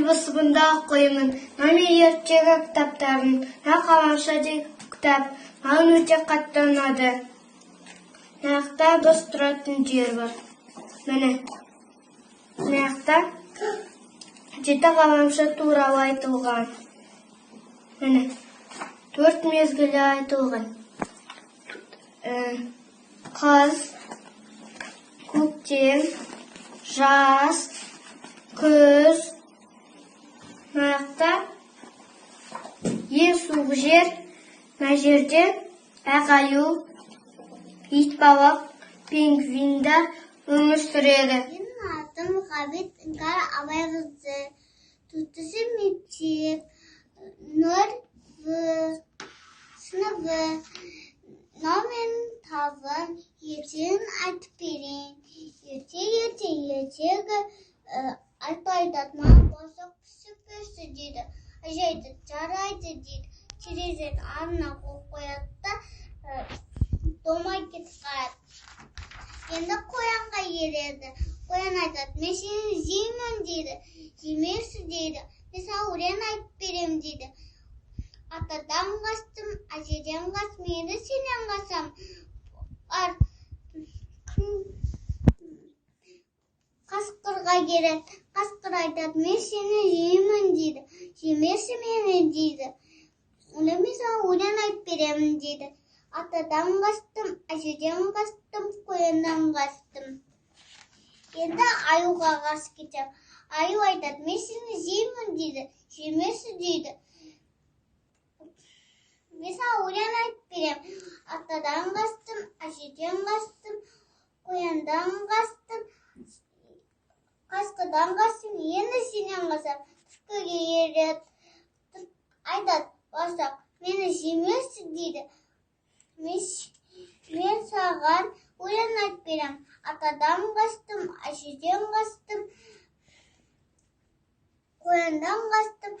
Нөл В сыныбында оқимын. Мына менің ертегі кітаптарым. Мына қаламша деген кітап маған өте қатты ұнады. Мына жақта біз тұратын жер бар. Міне, мына жақта жеті ғаламша туралы айтылған. Міне, 4 мезгілі айтылған. Қыз, көктем, жаз, күз. Мына жақта ең суық жер, мына жерде ақ аю, итбалық, пингвиндар өмір сүреді. Менің атым Ғабит Іңкәр Абайқызы. Төртінші мектеп, нөл В сыныбы. Мынау менің табым, ертегін айтып берейін. Ерте, ерте, ертегі, ата айтады, маған бауырсақ пісіп берші дейді. Әже айтады, жарайды дейді. Терезенің алдына қойып қояды да, домай кетіп қалады. Енді қоянға ереді. Қоян айтады, мен сені жеймін дейді. Жемейсің дейді. Мен саған өлең айтып беремін дейді. Атадан қаштым, әжеден қаштым, енді сенен қашам. Ар, қасқырға келеді. Қасқыр айтады, мен сені жеймін дейді. Жемейсің мені дейді. Онда мен саған өлең айтып беремін дейді. Атадан қаштым, әжеден қаштым, қояннан қаштым. Енді аюға қарсы кетемін. Аю айтады, мен сені жеймін дейді. Жемейсің дейді. Мен саған өлең айтып беремін. Атадан қаштым, әжеден қаштым, қояндан қаштым, қасқырдан қаштым, енді сенен қашамын. Түлкіге ереді. Айтады, бауырсақ, мені жемейсің дейді. Мен саған өлең айтып беремін. Атадан қаштым, әжеден қаштым, қояндан қаштым,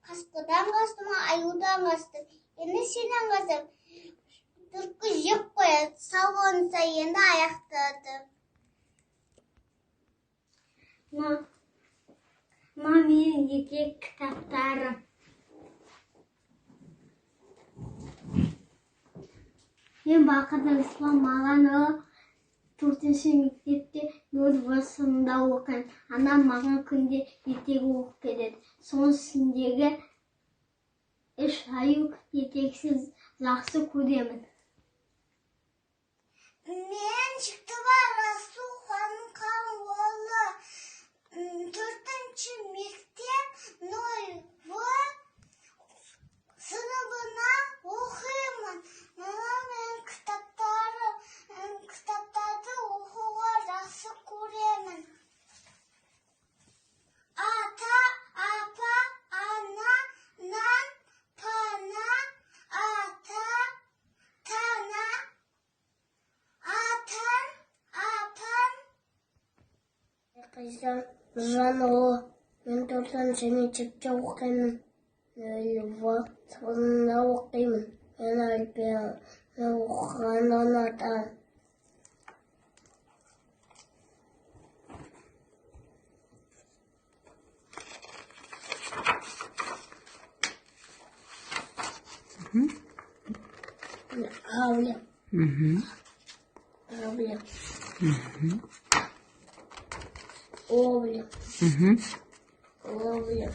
қасқырдан қаштым, аюдан қаштым. Енді сенен қашамын. Түлкі жеп қояды. Сау болыңыздар, енді аяқтады. Мына менің ертегі кітаптарым. Мен Бақыт Оспан Мағанұлы, төртінші мектепте нөл В сыныбында оқимын. Анам маған күнде ертегі оқып береді. Соның ішіндегі үш аю ертегісін жақсы көремін. Мен Шектібай Расулхан Қанұлы, төртінші мектеп, нөл В сыныбына оқимын. Мына мен кітаптарды оқуға жақсы көремін. Ата, апа, ана, нан, пана, ата, тана, атан, апан. Қызым Жанұлы, мен төртінші мектепте оқимын. Нөл В сыныбында оқимын. Мен әліппені оқығанды ұнатамын. Авля. Авля. Овля. Овля.